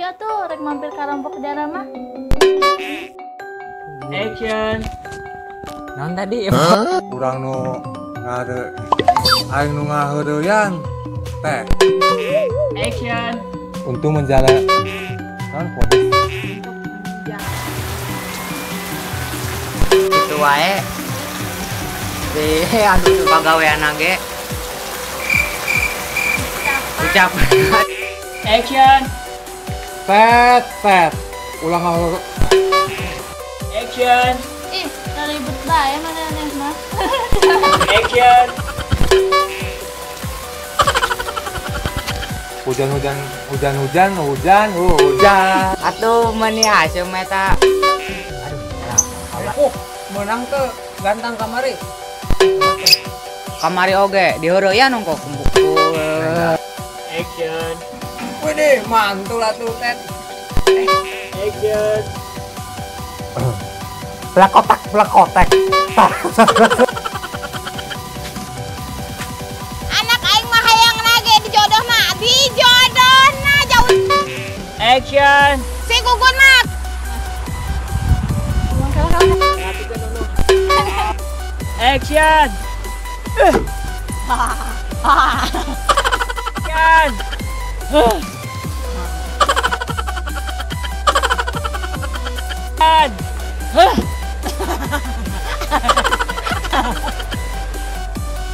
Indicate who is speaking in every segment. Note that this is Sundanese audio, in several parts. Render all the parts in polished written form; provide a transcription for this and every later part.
Speaker 1: Hayu atuh rek mampir ka rompok darah mah.
Speaker 2: Action.
Speaker 3: Naon tadi?
Speaker 4: Urang nu ngare aing nu ngaheureyan teh.
Speaker 2: Action.
Speaker 4: Untuk menjalan kan kode.
Speaker 3: Itu wae. Aduh tuh pagawean ge. Ucap.
Speaker 2: Action.
Speaker 4: Tet tet. Ulang.
Speaker 2: Action.
Speaker 1: Ih, ribet bae maneh mah.
Speaker 2: Action.
Speaker 4: Hujan hujan hujan hujan hujan hujan.
Speaker 3: Atuh meuni haseum eta. Aduh, salah.
Speaker 5: Oh, menang teu gantang kamari.
Speaker 3: Kamari oge diheureyan ongko kumpul.
Speaker 2: Action.
Speaker 5: Widih, mantul atuh tet.
Speaker 2: Action.
Speaker 4: Pelakotak, pelakotek.
Speaker 6: Anak aing mah hayang nage dijodohna, dijodohna jauh.
Speaker 2: Action.
Speaker 6: Si gugun mah.
Speaker 2: Action. Action.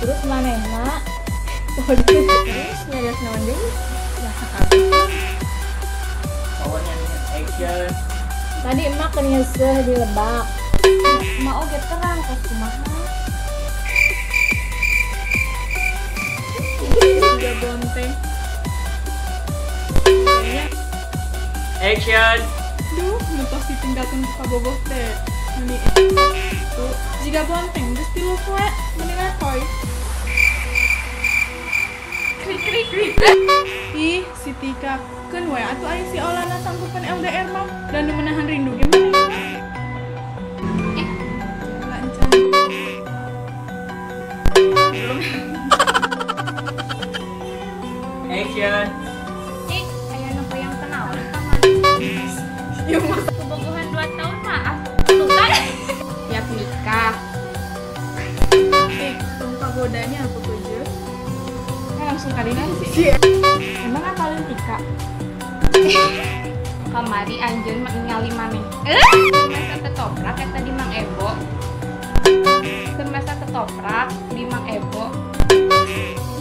Speaker 1: Terus manehna? Terus nyarios naon deui? Ya sakabeh.
Speaker 2: Action.
Speaker 1: Tadi emak keur nyeuseuh di lebak. Emak oge terang kos kumaha.
Speaker 7: Udah bonteng.
Speaker 2: Action.
Speaker 7: Duh, nu tos ditinggalkeun ku kabogoh teh. Meni tuh jiga bonteng geus 3 poe meni lekoy. Krik krik krik. Ih, si Tika keun we atuh aya si Olana sanggupan LDR mah dan nu menahan rindu ge maneh mah. Ih, lancar. Belum.
Speaker 2: Action.
Speaker 6: Ih, aya nu hoyong kenalan ka maneh. Kebogohan 2 tahun maaf. Tuh kan? Siap nikah.
Speaker 7: Eh, tong pagodanya apa tuh? Langsung kali sih.
Speaker 1: Emang apalin Tika?
Speaker 6: Kamari anjeun mah ningali maneh. Masa ketoprak eta di Mang Ebo. Masa ketoprak di Mang Ebo.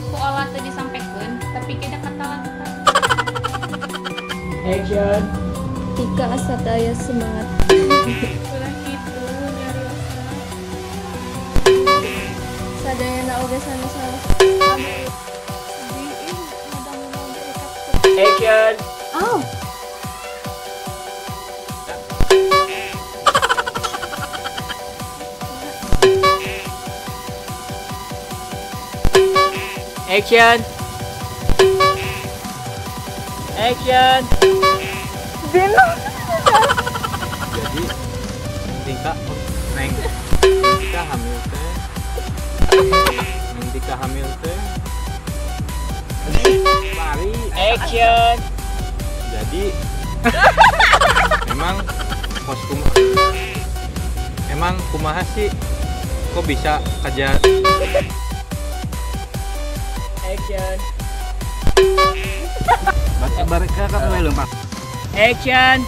Speaker 6: Ku olah teu disampekeun, tapi kita katalan.
Speaker 2: Action.
Speaker 1: Tika asa daya semangat.
Speaker 7: Ulah kitu nyariosna.
Speaker 1: Sadayana oge sanes-sanes.
Speaker 2: Action.
Speaker 1: Oh.
Speaker 2: Action. Action.
Speaker 1: Dino.
Speaker 4: Jadi Tika neng Tika hamil teh. Neng Tika hamil teh. Lari.
Speaker 2: Action.
Speaker 4: Jadi memang pos emang kumaha sih kok bisa kerja.
Speaker 2: Action.
Speaker 4: Baca barca kan lompat.
Speaker 2: Action.